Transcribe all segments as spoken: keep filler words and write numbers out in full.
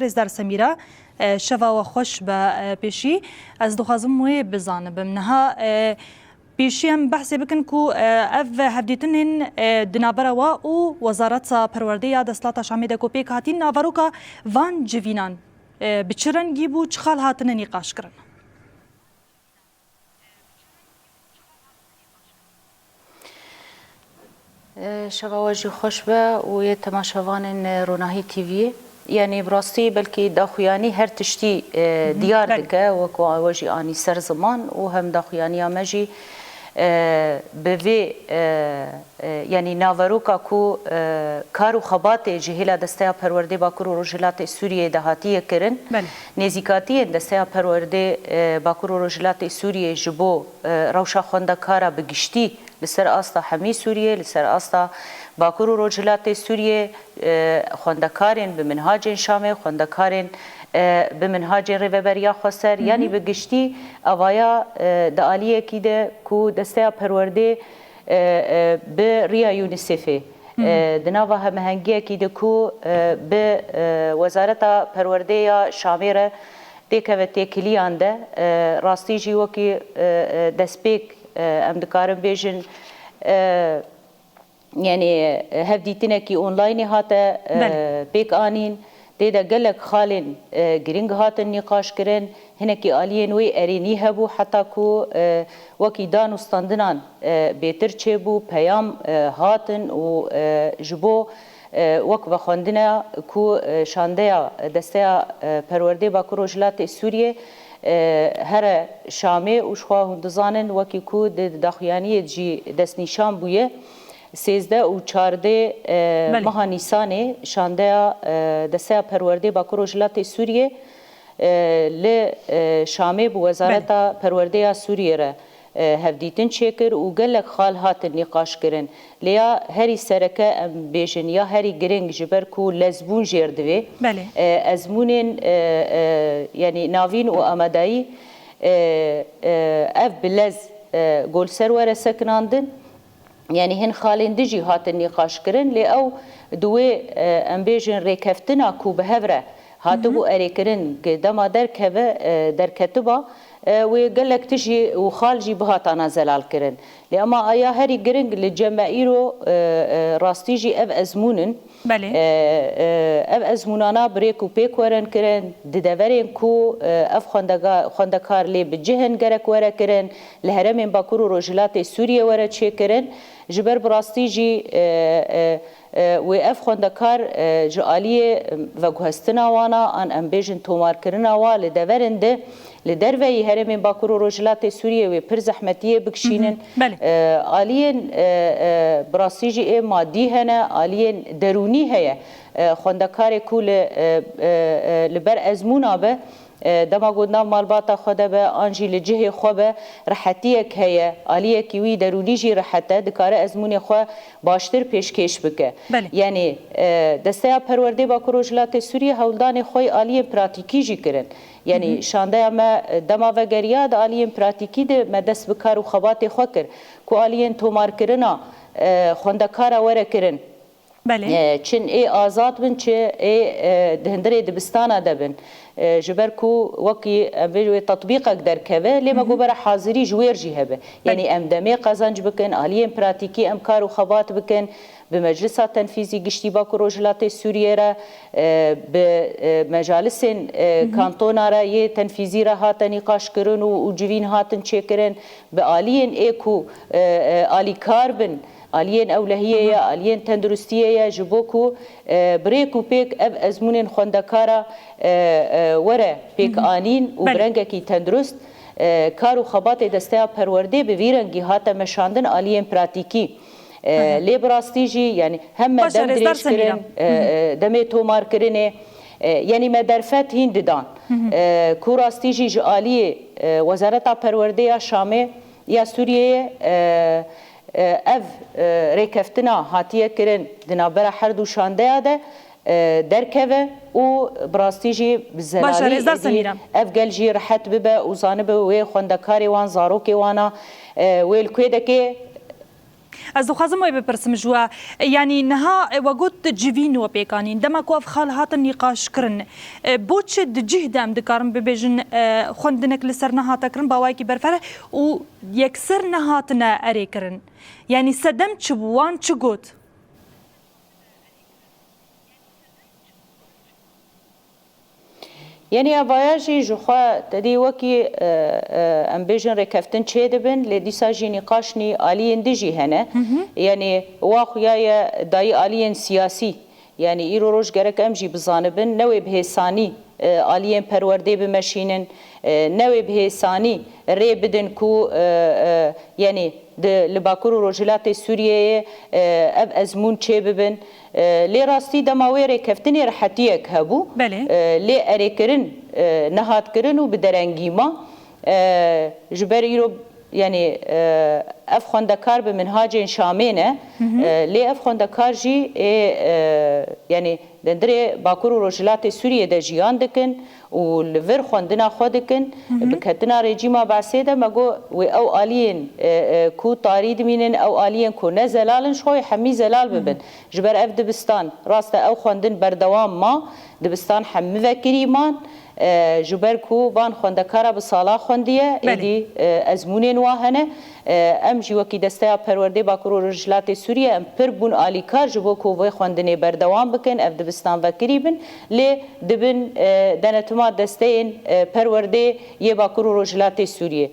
Rêzdar Semîra, e, şeva we xweş be, e, pêşî. Ez dixwazim wê bizanibim. Niha, e, pêşî em behsê bikin ku, e, ev hevdîtinên, e, di navbera we û Wezareta Perwerdê ya Desthilata Şamê de ku pêk hatîn, naveroka van civînan, e, bi çi rengî bû, çi xal hatine nîqaşkirin? Şeva we jî xweş be û yê temaşevanên Ronahî T V'yê. Yanî bi rastî belkî daxuyanî her tiştî, e, diyar Belê. dike, wek we jî anî ser ziman û hem daxuyaniya me jî, e, bi vê, e, e, yanî naveroka ku, e, kar û xebatê ji hêla Desteya Perwerdê Bakur û Rojhilatê Sûriyeyê de hatiye kirin, Belê. nêzîkatiyên Desteya Perwerdê, e, Bakur û Rojhilatê Sûriyeyê ji bo, e, rewşa xwendekara bi giştî li ser asta hemî Sûriyê, li ser asta Bakur û Rojhilatê Sûriyê, e, xwendekarên bi minhacên Şamê, xwendekarên, e, bi minhacên Rêveberiya Xweser, Hı hı. yanî bi giştî evaya, e, di aliyekî de ku Desteya Perwerdê, e, e, bi riya UNICEF'ê, Hı hı. e, di nava hemahengiyekî de ku, e, bi, e, Wezareta Perwerdê ya Şamê re têkeve têkiliyan de, e, rastî jî wekî, e, e, destpêk, e, em dikarin bêjin, e, yanî, e, hevdîtinekî onlaynê hate, e, Belê. pêk anîn. Tê de gelek xalên, e, giring hatin nîqaş kirin. Hinekî aliyên wê erênî hebû heta ku, e, wekî dan û standinan, e, bêtir çêbû, peyam, e, hatin û, e, ji bo, e, wek vexwendina ku, e, şandeya Desteya, e, Perwerdê Bakur Rojhilatê Sûriyê, e, here Şamê û ji xwe hûn dizanin wekî ku di daxuyaniyê jî destnîşan bûye. Sêzdeh û çardeh, e, Belê. meha Nîsanê şandeya, e, Desteya Perwerdê Bakur Rojhilatê Sûriyê, e, li, e, Şamê bi Wezareta Belê. Perwerdê ya Sûriyê re, e, hevdîtin çêkir û gelek xal hatin nîqaş kirin. Lê ya herî sereke em bêjin ya herî giring ji ber ku lezbûn jêr divê. Belê. E, ezmûnên, e, e, yanî navîn û amadayî, e, e, ev bi lez, e, go li ser were sekinandin. Yanî hin xalên din jî hatin nîqaş kirin, lê ew di wê, e, em bêjin rêkeftina ku bi hev re hatibû Hı hı. erêkirin, ki dema derkeve, e, derketiba, e, wê gelek tijî û xal jî bihatana zelal kirin. Lê ema aya herî giring li cem me îro, e, e, rastî jî ev ezmûn in. Belê. E, e, ev ezmûnana bi rêk û pêk werin kirin, di deverên ku, e, ev xwendega-, xwendekar lê bi cih in gerek were kirin, li herêmên Bakur û Rojhilatê Sûriyê were çêkirin. Ji ber bi rastî jî, e, e, e, wê ev xwendekar, e, ji aliyê, e, veguhestina wan a, an em bêjin tomarkirina wa li deverin de, li derveyî herêmên Bakur û Rojhilatê Sûriyê wê pir zehmetiyê bikişînin. Hı hı. Belê. E, aliyên, e, e, bi rastî jî ê madî hene, aliyên derûnî heye. E, xwendekarê ku li, e, e, e, li ber ezmûna be, e, dema ku nav malbata xwe de be, an jî li cihê xwe be, rehetiyek heye, aliyekî wî derûnî jî rehet e, dikare ezmûnê xwe baştir pêşkêş bike. Belê. Yanî, e, Desteya Perwerdê Bakur Rojhilatê Sûriyê hewldanê xwe yê aliyên pratîkî jî kirin. Yanî Hı hı. şandeya me, e, dema vegeriya di aliyên pratîkî de me dest bi kar û xebatê xwe kir ku aliyên tomarkirina, e, xwendekara were kirin. Belê. E, çin ê azad bin, çi ê, e, di hundirê dibistana de bin. E, ji ber ku wekî em bê wê tetbîqek derkeve, lê me Hı hı. got bere hazirî ji wêr jî hebe. Belê. Yanî em demê qezenc bikin, aliyên pratîkî em kar û xebat bikin, bi Meclisa Tenfîzî Giştî Bakur Rojhilatê Sûriyê re, e, bi, e, mecalisên, e, Hı hı. kantona re yê tenfîzî re hate nîqaşkirin û, û civîn hatin çêkirin, bi aliyên ê ku, e, e, alîkar bin, aliyên ewlehiyê Hı hı. ye, aliyên tenduristiyê ye, ji bo ku, e, bi rêk û pêk ev ezmûnên xwendekara, e, e, were pêk Hı hı. anîn û bi Belê. rengekî tendurist, e, kar û xebatê Desteya Perwerdê bi vî rengî hate meşandin aliyên pratîkî. E, Hı hı. lê bi rastî jî, yanî hem me Baş e, dem Rêzdar dirêj Semîra. kirin, e, Hı hı. e, demê tomarkirinê, e, yanî me derfet hîn didan. Hı hı. E, ku rastî jî ji aliyê, e, Wezareta Perwerdê ya Şamê ya Sûriyeyê, e, e, ev, e, rêkeftina hatiye kirin di navbera her du şandeya de, e, derkeve û bi rastî jî bi Baş e, zelalî Rêzdar êdî Semîra. ev gel jî rehet bibe û zanibe wê xwendekarê wan, zarokê wana, e, wê li ku yê dekê. Ez dixwazim wê bipirsim ji we. Yanî niha, e, we got civîn we pêk anîn. Dema ku ev xal hatin nîqaş kirin, e, bo çi di cih de em dikarin bibêjin, e, xwendinek li ser nehate kirin, bi awayekî berfireh û yekser nehatine erê kirin? Yanî sedem çi bû? Wan çi got? Yanî evaya jî ji xwe te dî wekî, e, e, em bêjin rêkeftin çêdibin, lê dîsa jî nîqaş nî aliyên din jî hene. Yanî wa xuya ye dayî aliyên siyasî. Yanî îro roj gerek em jî bizanibin, ne wê bi hêsanî, e, aliyên perwerdê bimeşînin, e, ne wê bi hêsanî rê bidin ku, e, e, yanî di, li Bakur û Rojhilatê Sûriyeyê, e, ev ezmûn çêbibin. E, lê rastî dema wê rêkeftinê rehetiyek hebû. Belê. E, lê erêkirin, e, nehat kirin û bi derengî ma. E, ji ber îro, yanî, e, ev xwendekar bi minhacên Şamê ne. E, lê ev xwendekar jî ê, e, yanî, di hundirê Bakur û Rojhilatê Sûriyê de jiyan dikin û li vir xwendina xwe dikin, bi ketina rejîma Beesê de me got, wê ew aliyên, e, e, ku tarî dimînin, ew aliyên ku ne zelal in, ji xwe wê hemî zelal bibin. Ji ber ev dibistan, rast e, ew xwendin berdewam ma, dibistan hemî vekirî man, e, ji ber ku van xwendekara bi sala xwendiye, Belê. êdî, e, ezmûnên wa hene. E, em jî wekî Desteya Perwerdê Bakur û Rojhilatê Sûriyê em pir bûn alîkar ji bo ku vê xwendinê berdewam bikin, ev dibistan vekirî bin, lê dibin, e, denetima desteyên, e, perwerdê yê Bakur û Rojhilatê Sûriyê.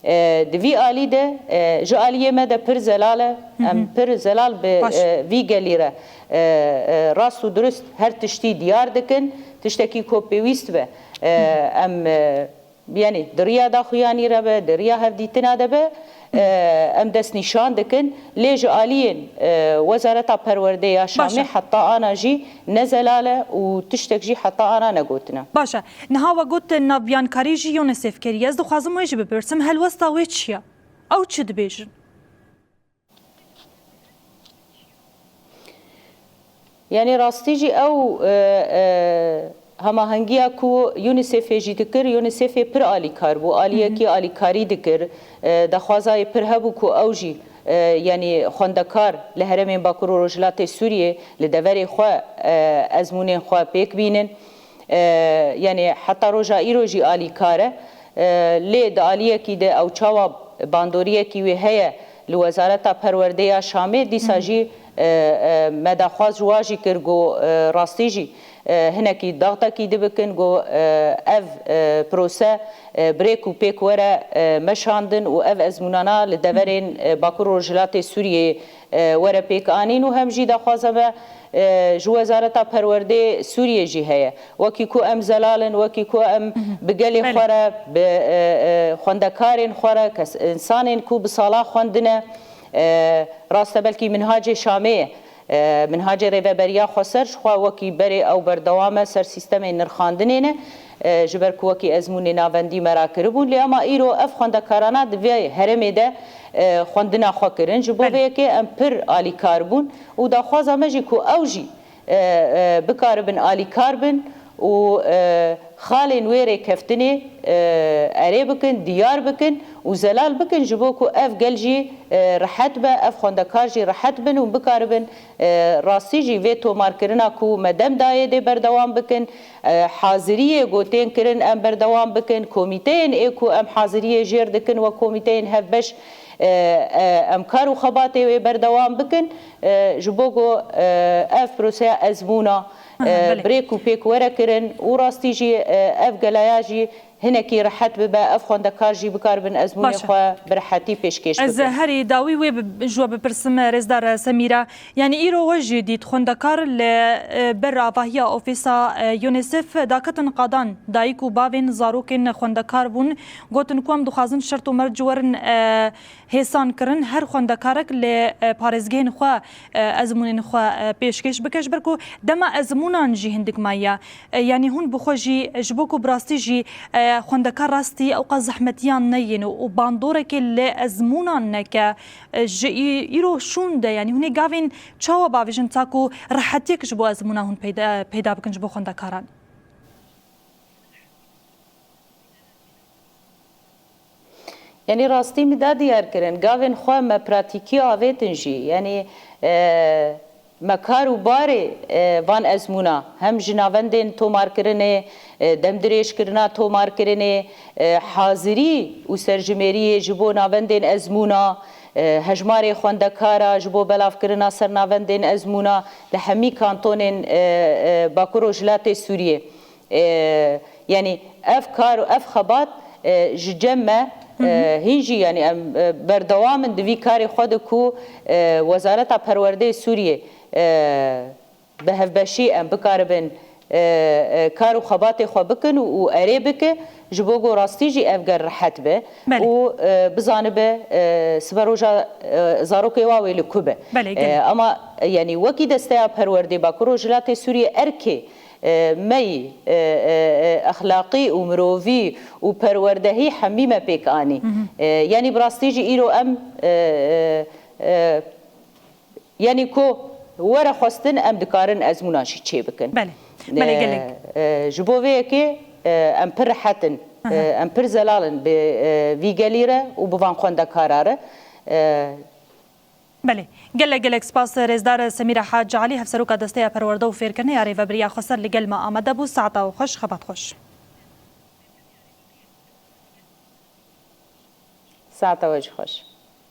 E, di vî alî de, e, ji aliyê me de pir zelal e, em pir zelal bi, Baş. e, vî gelî re, e, e, rast û durust her tiştî diyar dikin, tiştekî ku pêwîst be, e, em, e, Yanî di riya daxuyanî re be, di riya hevdîtina de be, e, em destnîşan dikin. Lê ji aliyên, e, Wezareta Perwerdê ya Şamê Baş e. heta ana jî ne zelal e û tiştek jî heta ana negotine. Baş e. Niha we got navbiyankarî jî UNICEF kiriye. Ez dixwazim wê jî bipirsim, helwesta wê çi ye? Ew çi dibêjin? Yanî rastî jî ew, e, e, hemahengiya ku UNICEF'ê jî dikir, UNICEF'ê pir alîkar bû, aliyekî alîkarî dikir. E, daxwazayê pir hebû ku ew jî, e, yanî xwendekar li herêmên Bakur û Rojhilatê Sûriyê li deverê xwe, e, ezmûnên xwe pêk bînin. E, yanî heta roja îro jî alîkar e. E, lê di aliyekî de ew çawa bandoriyekî wê heye li Wezareta Perwerdê ya Şamê, dîsa jî, e, e, me daxwaz ji wa jî kir, got, e, rastî jî, e, hinekî daxtekî dibikin, got, e, ev, e, prose, e, bi rêk û pêk were, e, meşandin û ev ezmûnana li deverên, e, Bakur û Rojhilatê Sûriyeyê, e, were pêk anîn û hem jî daxwaza me, e, ji Wezareta Perwerdê Sûriyê jî heye. Wekî ku em zelal in, wekî ku em bi gelê Belê. xwe re, bi, e, e, xwendekarên xwe re, kes, însanên ku bi sala xwendine, e, rast e belkî minhacê Şamê ye. E, minhacê Rêveberiya Xweser ji xwe wekî berê ew berdewam e ser sîstemên nirxandinê ne. E, ji ber ku wekî ezmûnê navendî me rakiribûn, lê ema îro ev xwendekarana di vê herêmê de, e, xwendina xwe kirin. Ji bo Belê. vê yekê em pir alîkar bûn û daxwaza me jî ku ew jî, e, e, bikaribin alîkar bin û, e, xalên wê rêkeftinê, e, erê bikin, diyar bikin û zelal bikin, ji bo ku ev gel jî, e, rehet be, ev xwendekar jî rehet bin û bikaribin, e, rastî jî vê tomarkirina ku me dem dayê dê berdewam bikin. E, haziriyê ku tên kirin em berdewam bikin, komîteyên ê ku em haziriyê jêr dikin wek komîteyên hevbeş, e, e, em kar û xebatê wê berdewam bikin, e, ji bo ku, e, ev proseya ezmûna, Aha, e, belê. bi rêk û pêk were kirin û rastî jî, e, ev gelaya jî hinekî rehet bibe, ev xwendekar jî bikaribin ezmûnê Baş e. xwe bi rehetî pêşkêş Ez bikin. herî dawî wê bi, ji we bipirsim, rêzdar Semîra. Yanî îro we jî dît xwendekar li, e, ber avahiya ofîsa, e, UNICEF daketin qadan. Dayik û bavên zarokên xwendekar bûn. Gotin ku em dixwazin şert û merc werin, e, hêsan kirin. Her xwendekarek li, e, parêzgehên xwe, e, ezmûnên xwe, e, pêşkêş bike. Ji ber ku dema ezmûnan jî hindik maye. E, yanî hûn bi xwe jî, e, ji bo ku bi rastî jî, e, xwendekar rastî ewqas zehmetiyan neyên û, û bandorekê li ezmûnan neke, e, ji î-, îro şûn de, yanî hûn ê gavên çawa bavêjin ta ku rehetiyek ji bo ezmûna hûn peyda, peyda bikin ji bo xwendekaran? Yanî rastî min da diyar kirin, gavên xwe me pratîkî avêtin jî. Yanî, e, me kar û barê, e, van ezmûna, hem ji navendên tomarkirinê, e, demdirêjkirina tomarkirinê, e, hazirî û serjimêriyê ji bo navendên ezmûna, e, hejmarê xwendekara ji bo belavkirina ser navendên ezmûna li hemî kantonên, e, e, Bakur Rojhilatê Sûriyê. E, yanî ev kar û ev xebat, e, ji cem me, e, hîn jî, yanî em, e, berdewam in di vî karê xwe de ku, e, Wezareta Perwerdeyê Sûriyê, e, bi hevbeşî em bikaribin, e, e, kar û xebatê xwe bikin û, û erê bike, ji bo ku rastî jî ev ger rihet be Belê. û, e, bizanibe, e, siberoja, e, zarokê wa wê li ku be. Belê, E, gelek. ama, e, yanî wekî Desteya Perwerdê Bakur Rojhilatê Sûriyê erkê, e, me yî, e, e, e, exlaqî û mirovî û perwerdehî hemî me pêk anî. E, yanî bi rastî jî îro em, e, e, e, yanî ku were xwestin em dikarin ezmûna jî çê bikin. Belê. Belê, E, gelek. e, ji bo vê yekê, e, em pir rehet in. Aha. E, em pir zelal in bi, e, vî gelî re û bi van xwendekara re. E, Belê. Gelek gelek spas rêzdar Semîra Hac Alî, hevseroka Desteya Perwerde û Fêrkirinê ya Rêvebiriya Xweser li gel me amade bû. Saeta we xweş, xebat xweş. Saeta we jî xweş.